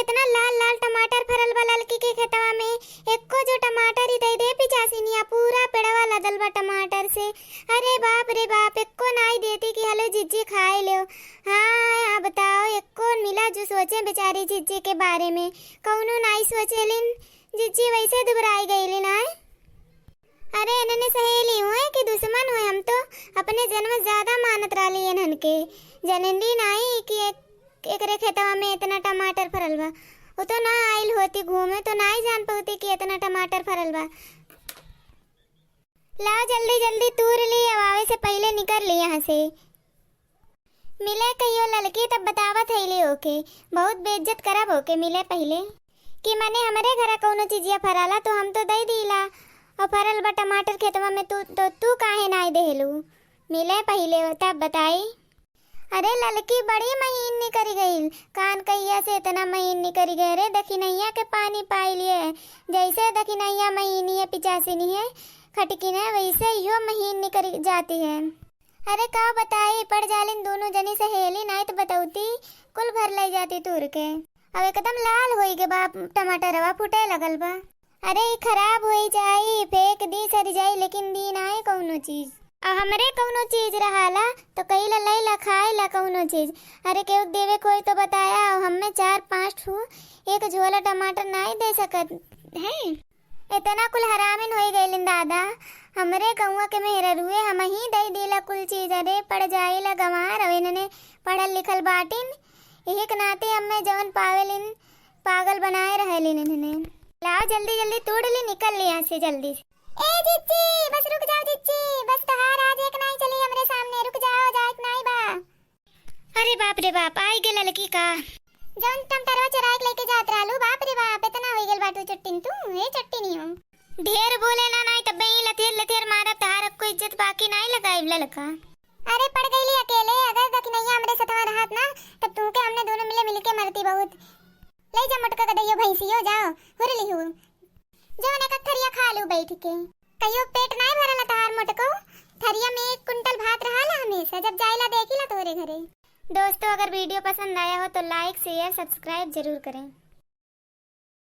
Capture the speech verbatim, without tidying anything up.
इतना लाल लाल टमाटर फरल बा ललकी के खेतवा में, एक्को जो टमाटर ही दे दे पिचासिनिया, पूरा पेड़वा लदल बा टमाटर से। अरे बाप रे बाप, एक्को नाई देती कि हलो जिज्जी खाए लेव। हाँ, हाँ, बताओ, एक्को मिला जो सोचे बेचारी जिज्जी के बारे में, कौनो नाई सोचेलिन। जिज्जी वैसे दुबराई गईलिन आए। अरे इन्हने सहेली हुए कि दुश्मन हुए, हम तो अपने जन्म से ज्यादा मानत रहली इन्हन के। जनली नाई कि एक, एकरे खेतवा में इतना टमाटर फरल बा। वो तो ना आइल होती घूमे तो नाई जान पौती कि इतना टमाटर फरल बा। लाओ जल्दी जल्दी तूर ली, अब आवे से पहिले निकर ली यहाँ से। मिले कहियो ललकी तब बतावत हईली ओके, बहुत बेइज्जत करब ओके मिले पहिले। कि मने हमरे घरा कौनो चीजिया फराला तो हम तो दई दीला, और फरल बा टमाटर खेतवा में तू, तो तू काहे नाई देहलू? मिले पहिले तब बताई। अरे ललकी बड़ी महीन निकरी गईल, कान कहिया से इतना महीन निकरी गए रे, दखिनैया के पानी पाई लिए। जैसे दखिनैया महीनी है, पिचासिनी है, खटकिन है, वैसे इहो महीन निकरी जाती है। अरे का बताई, पड़ जालिन दोनों जनी सहेली, नाई त बतौती, कुल भर ले जाती तूर के। अब एकदम लाल होई के बा टमाटरवा, फूटे लगल बा। अरे ई खराब होई जाई, फेंक दी सर जाई, लेकिन दी नाई कौनो चीज। आ हमरे कौनो चीज रहाला तो कईला लैला खाईला कौनो चीज। अरे केहू देवे कोई तो बताया, अब हमें चार पाँच ठू एक झोला टमाटर नाई दे सकत है। इतना कुल हरामिन होई गइलिन दादा। हमरे गौवा के मेहररुए हमही दई दीला कुल चीज। अरे पड़ जाइला गंवार, अब इन्हने पढ़ल लिखल बाटिन, यही के नाते हमें जवन पावेलिन पागल बनाए रहेलिन इन्हने। लाओ जल्दी जल्दी तूड़ ली, निकल ली यहाँ से जल्दी से। ए जिज्जी, बस रुक जाओ जिज्जी, बस तोहार आज एक नाई चली हमरे सामने, रुक जाओ, जाए के नाई बा। अरे बाप रे बाप, आई गे ललकी का। जौन टमाटरवा चोराई के लेके जात रहलू, बाप रे बाप, इतना होई गेल बाटू चट्टिन तू, हे चट्टिनियो। ढेर बोले ना, नाई तब्बे ही लथेर लथेर मारब, तहार कोई इज्जत बाकी नाई लगाई ललका। अरे पड़ गईली अकेले, अगर दखिनैया हमरे सथवा रहत ना, तब तू के हमने दोनों मिले मिल के मरती बहुत। ले जा मोटका गदइयो भैंसियो, जाओ, हुर लिहू। जौन एक थरिया खा लू बैठ के। कहियो पेट नाय भरला तहार मोटको? थरिया में एक कुंटल भात रहाला हमेशा, जब जाइला देखिला तोरे घरे। दोस्तों, अगर वीडियो पसंद आया हो तो like, share, subscribe जरूर करें।